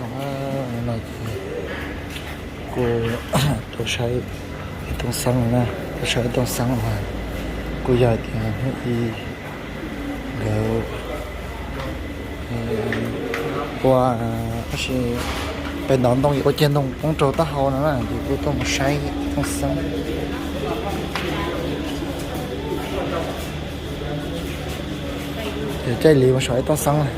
No ces kuv rau saib ib Tooj Xeeb na, rau saib ib Tooj Xeeb mas kuj yog tias hnub ib nkawd ua, tab sis pem ntov ntoo ces ua cag ntoo poob rau taub hau no na, ces kuj tuaj mus saib ib Tooj Xeeb. Ces caij li mus saib ib Tooj Xeeb na.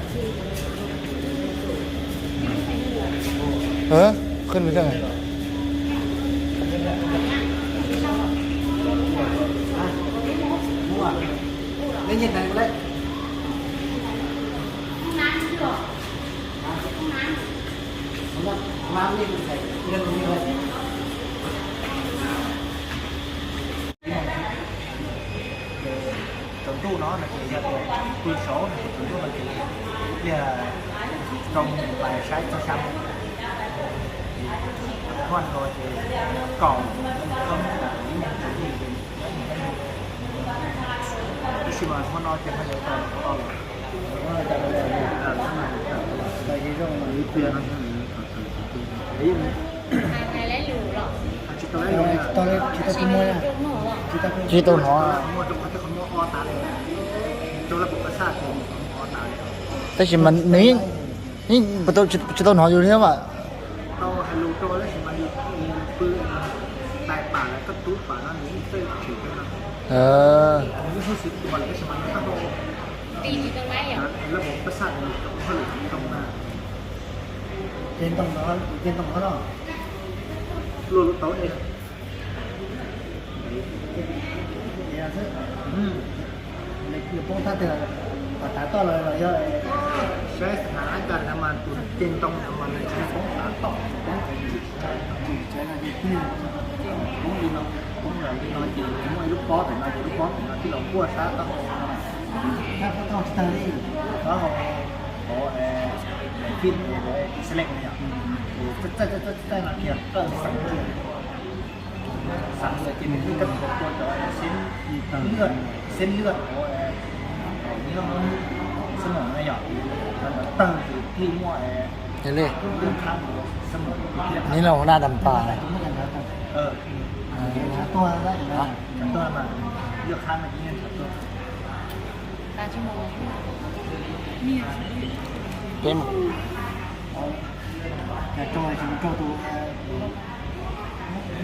Tsaus ntuj no no ces yog tias pw saud no ces tsaus ntuj no ces ib pliag rau pais saib txog xya moos. Hmo no ces kaum, ib moos tsaus ntuj ces tab sis mas hmo no ces ho yuav tau lawm. Tsis tau hnov. Tab sis mas nws yeej tsis tau hnov yus li mas. Ces ntoo no, ces ntoo no no. Nws poob thab twg, tom tav toj los yog? Saib xav ab cas no mas tus ceg ntoo no mas nws tsis poob tav toj, poob li no, poob li no ces muaj ib lub pob pem no ces lub pob pem no tij los quaj sab toj. Thab toj tsis tawg li, qhov fij, fij no yog txaij txaij no kiag, qawj xeev kiag. Xeev ces nws twb kab tua cov xeb lwj, xeb lwj uas nyob xab moos na yom, tawg ces thiaj muaj lub qhab xab moos thiab. Nws los ua dab tas pas. Tuag mas lwj qhab mas yeej ntshav tuag. Peb mus. Cas raug tsis mus raug tus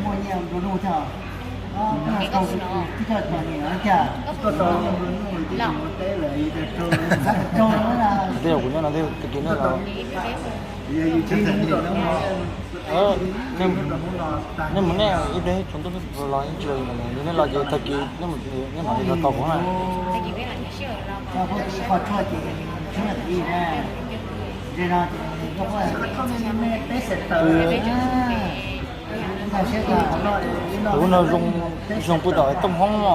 muaj nyiaj nplua nuj thiab. Twb coj tus niam no cas tuaj tau nplua nuj twb tsis mus teb lawm, cas raug. Tej zaum kuv nyob no tej tag kis nyob los. Nej mus nej ib teg tsaus ntuj los yeej tsis los, nej los ces tag kis nej mam li los tos kuv na. Tus no zoo pw tom tooj hoob no.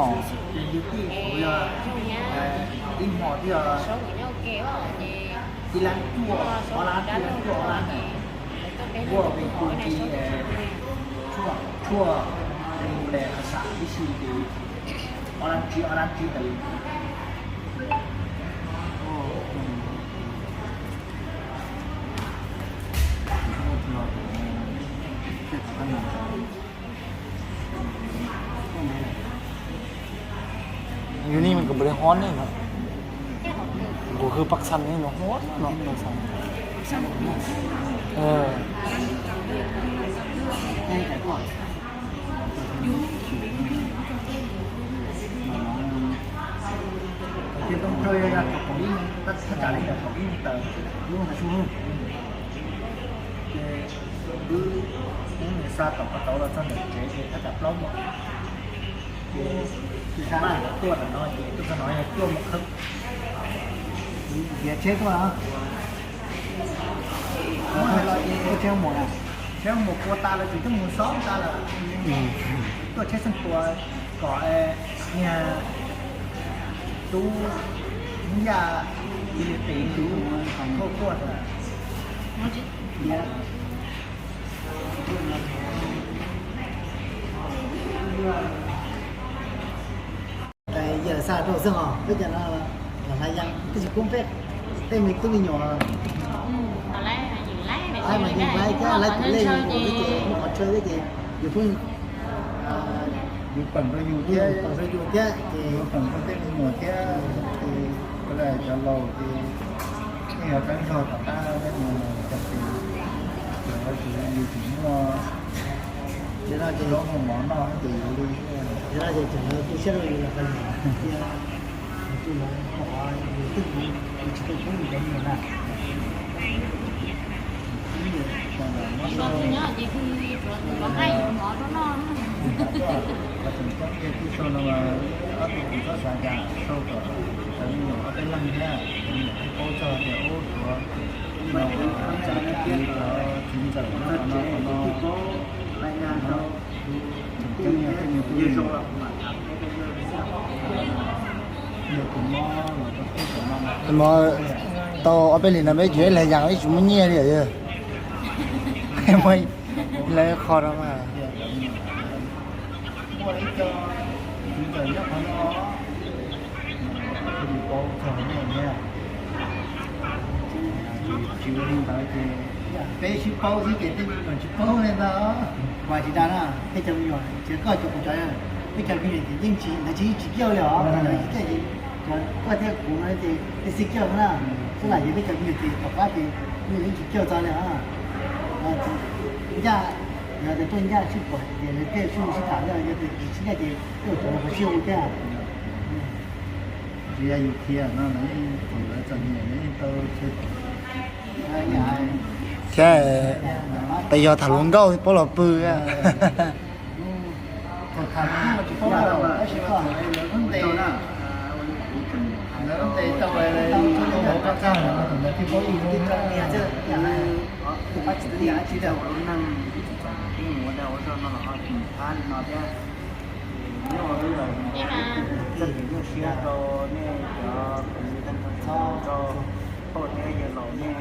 Yus ni kuv puav leej hob ne no. Kuv hwj Paj Xan ne no hob no. Ces tau raug yog thaj tsam li ntawm kaum ib moos tawm lub ntawd xwb. Ces wb, wb mus xa tom qhov tauv los txog ntawm tsev ces thaj tsam plaub moos. Ces wb xa tuaj ntawm no ces tuaj txog no yog cuaj moos kheeb. Ntiav tsheb tuaj. Tuaj tsheb mus na. Tsheb mus pua tas lawm, tsis tuaj mus xob tas lawm. Tuaj tsheb xeeb pua kom niag tub Hmoob Yaj cia li qiv tus tuaj tuaj. Yawm xa rau xwb os, peb cov no los hlais yas twb tsis pub peb, peb me tub me nyuam. Yus laiv thiab laiv tus lej yus ua xwb ces muaj qhov chaw xwb ces yus pheej, yus peem rau yus thiab, yus peem rau yus thiab ces yus peem rau tej me nyuam thiab ces cov laus ces yeej yuav qeeb zog tom qab tej me nyuam cov ces cov yus tseem muaj zaub muaj mov noj ces yus li. Yus tseem tu siab rau yus los qhov yus tias yus tu lawv rau qhov yus twb yus tsis tau pub yus cov me nyuam na. Tus nyob ces tus los nqaij yuav mov rau noj. Qhov tseem ceeb ces twb sau no mas ob tug kuv txhob xav cas sau kom cov me nyuam ob peb leeg thiab cov me nyuam thiaj paub txog tias ub tuav no cov txiv ntxawm no qhov no qhov no. Tseem ceeb yog tej me tub me nyuam Mov tau ob peb hlis no peb tsis ib leeg yas ib tsis muaj nyiaj li yog. Lawv qhov no mas. Peb sib paub xwb ces tej me nyuam tsis paub li ntag. Mas tsis tas na, peb cov me nyuam tsis koj cov kuv cov, peb cov me nyuam ces yeej tsis, lawv tsis tsis kiaj li os, lawv tsis kiaj ces koj thiab kuv no ces peb xij kiaj na. Xwb lam ces peb cov me nyuam ces tom qab ces me nyuam yeej tsis kiaj txog li os. Ncaj, yog tias tuaj ncaj sib pom ces lawv thiaj sib hu sib tham, yog tias tsis ncaj ces tuaj cov lawv sib hu thiab. Tsis yog yus qhia no lawv yeej, lawv txom nyem lawv yeej tau. Thiab tes yog tham hluas nkauj paub los pw. Nyuaj siab rau nej cov kwv tij tag nrho, rau poj thiab yawg laus nej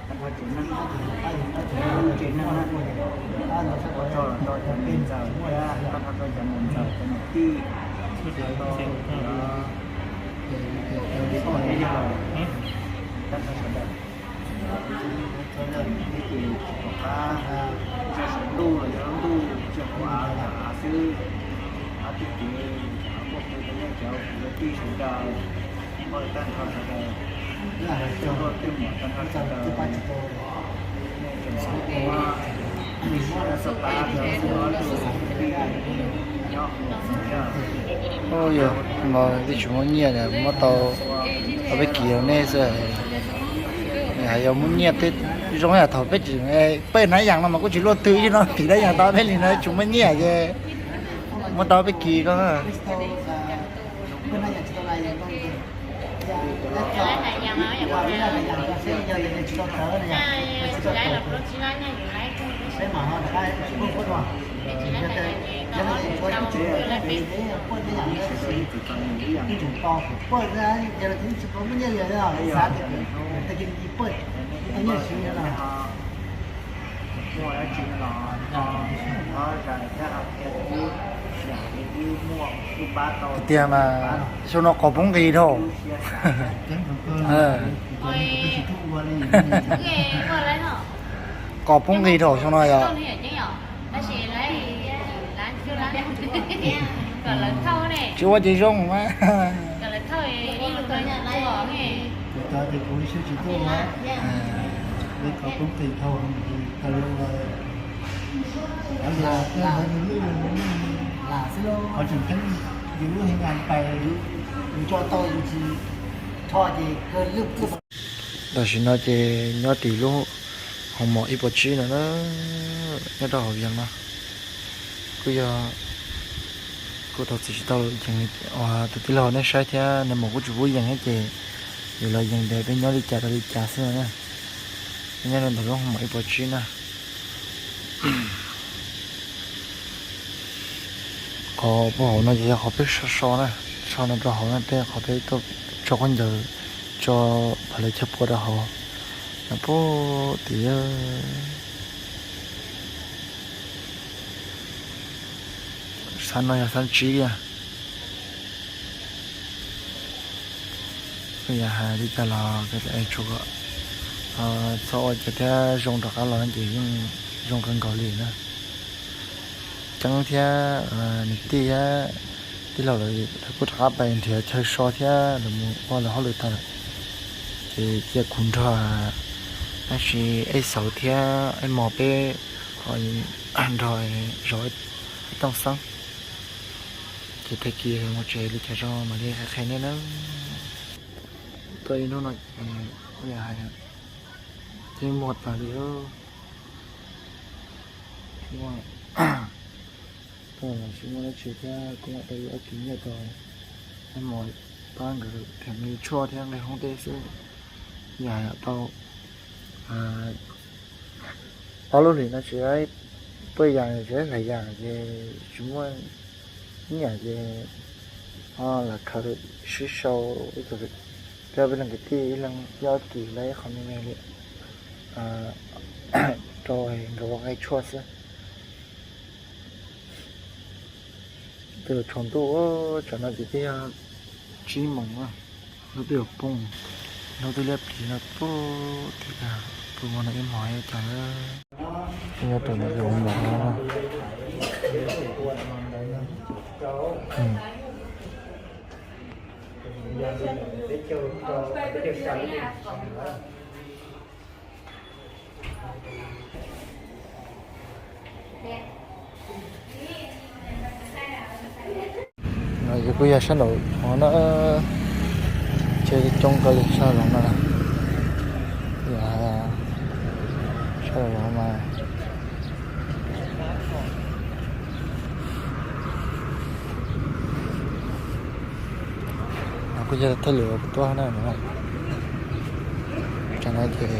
tag nrho tsev neeg, tsev neeg na, ua tsaug rau cov niam ntxawm thiab tag nrho rau cov niam ntxawm cov niam tij, rau cov poj thiab yawg laus tag nrho sawv daws. Txhob yog ib tug tom qab tso saum ntuj los yog lub ntuj tsis hauv av, av xwb, av twb kev, av muaj pw rau nej cov kwv tij sawv daws, npawg tag nrho sawv daws, tej muam tag nrho sawv daws, nej tseem xav ua, nej siab xav pab rau ob tug kwv tij nyob hauv tsev. Yog no twb tsis muaj nyiaj, muab tau ob peb kis rau nej xwb. Hais yog muaj nyiaj twb zoo yam thaum peb tseem peb nab yas no mas kuj tsis luaj twg ib no, tim nab yas tau peb li no tsis muaj nyiaj ces muab tau peb kis ko. Tiag mas xyoo no qos poob nqis dhau. Qos poob nqis dhau xyoo no yog. Tsis ua ces zoo mas. Tam sim no ces nyob tim lub hoos maum ib puas tsib no na, nyob rau hauv Vias no. Kuj yog kuv thov txim tsis tau yees tus tij laug nej saib thiab, nws mas kuj tsis pub yees thiab ces yus los yees tias peb nyob li cas rau li cas xwb no na. Peb nyob rau ntawm lub hoos maum ib puas tsib na. Qhov puag hauv no ces yog qhov peb so so na, so no rau hauv na, peb qhov peb tuaj tso khaub ncaws, tso phav lawv chaw pua rau hauv. Nyob puag tim xab no yog xab tsib li. Kuj yog hais li cas los tsuas kom Txhob ua cas thiab zoo rov qab los no ces yeej zoo kawg nkaus li na. Ceeb thiab niam tij thiab tij laug lawv kuj rov qab pais nrhiav chaw so thiab lawv mus ua lawv hauj lwm tag lawm. Ces cia kuv nrog, tab sis Ej Xauv thiab Ej Mos peb ho nrog zov ib tooj xeeb. Ces tag kis mus tsev li cas tso mam li qhia nej na. Tuaj ib hnub no ces kuj yog hais yeej muag tas li. Tsis muaj, tsis muaj dab tsi thiab kuv mam tau ib ob kis nyiaj rau Ej Mos pab nkawd them me tshuaj thiab nqe hoob teb xwb. Yam tau ob lub hlis no tsis tuaj yam tsis hais yam ces tsis muaj ib yam ces ho lam khaws sib sau ib co, peb leeg kwv tij ib leeg ib ob kis los ib qho me me li rau nkawd ua nqe tshuaj xwb. Twb yuav tsaus ntuj, tsam no ces twb yog tsib moos, hnub twb yuav poob, hnub twb liab pliv no pub tias pw ua no ib hmos ib cas. Nyob rau no ces ua mov no. No ces kuj yog sab nraum no na, ces coob kawg li sab nraum no. Sab nraum no mas no kuj yog thaj lwm uas kuv tuaj na. Tsam no ces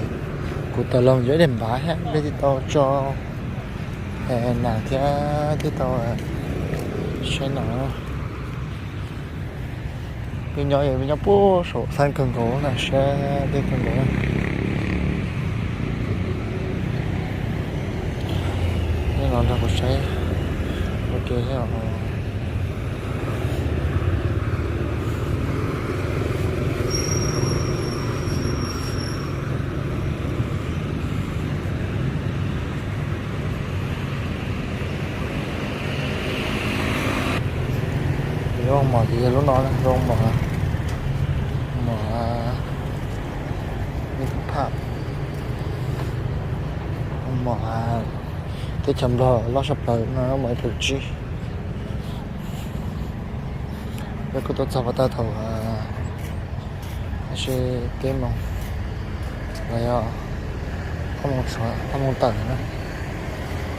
kuv tawm los yog ib daim npav thiab peb thiaj tau tso nas thiab thiaj tau saib nas. Peb nyob, peb nyob puag saum xab kawg nkaus na, siab deb kawg nkaus. Nej los nrog kuv saib ua ke thiab os. Zoo mom ces yog lub no, zoo mom, mom, mom teb chaws Nplog loj tshaj plaws no, mom plaws tsib. Peb kuj tuaj txog pov tag thaum tab sis peb moos los yog ob moos tawm na.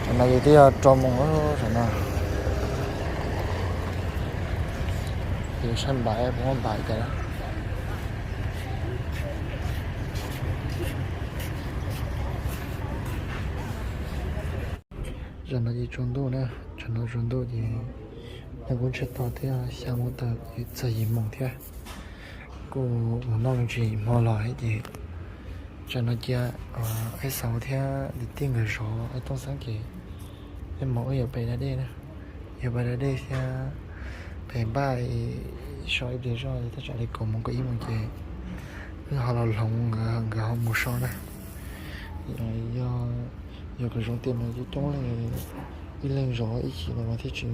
Tam no ces twb yog rau moos tam no. Ces saib npav, puas muaj npav cas. Tam no ces tsaus ntuj na, tam no tsaus ntuj ces neeg kuj ntshe tog thiab, xya moos tawm txog yim moos thiab. Kuj mus noj me ntsis hmo los ces tam no cia Ej Xauv thiab niam tij nkawd zov ib tooj xeeb ces peb mam wb yuav pais da dej na, yuav pais da dej thiab pem npaj so ib pliag zog, tab tsam li kaum moos kaum ib moos ces wb ho los hloov nkawd ho mus so na. Yog kom zoo tiag mas coob coob leej, ib leeg zov ib chim no mas thiaj tsis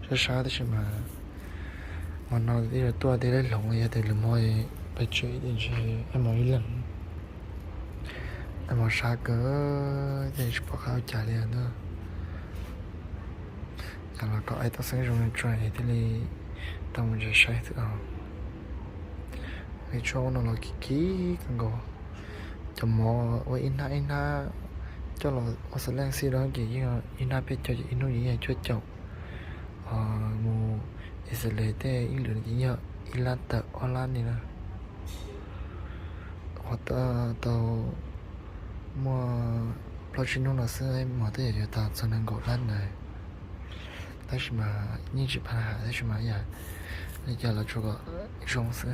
sab sab, tab sis mas hmo no twb yuav tuaj tej lawv hloov los yog tias lwm hmo pes tsawg ib tiam ntshe ib hmos ib leeg, ib hmos sab kawg ces tsis pom qab ua cas li ntag. Cas los kom ib tooj xeeb zoo tso es thiaj li tau mus ntsia saib xwb os. Nqe tshuaj no los kim kim kawg nkaus. Cov mov ua ib hnab ib hnab coj los ua xav leej xij rau ces yeej ib hnab peb caug ces ib hnub yeej yog cuaj caum. Mus ib xav le tej ib lwm ces yog ib lab tawm ob lab li na. Qhov tau muaj plaub tsib hnub no xwb mas tej yam yuav tau txog nees nkaum lab ntawd. Tab sis mas yeej tsis pha ham tab sis mas yam li cas los tsuas kom zoo xwb.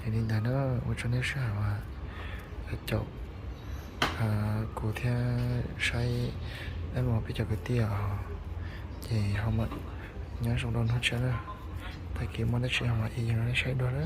Yog li ntawd na, ua tsaug nej sij hawm uas caum kuv thiab saib ib mus peb cov kwv tij os. Ces ho mam nyob zoo rau hnub tshiab na. Tag kis muaj dab tsi ho mam li rov saib dua na.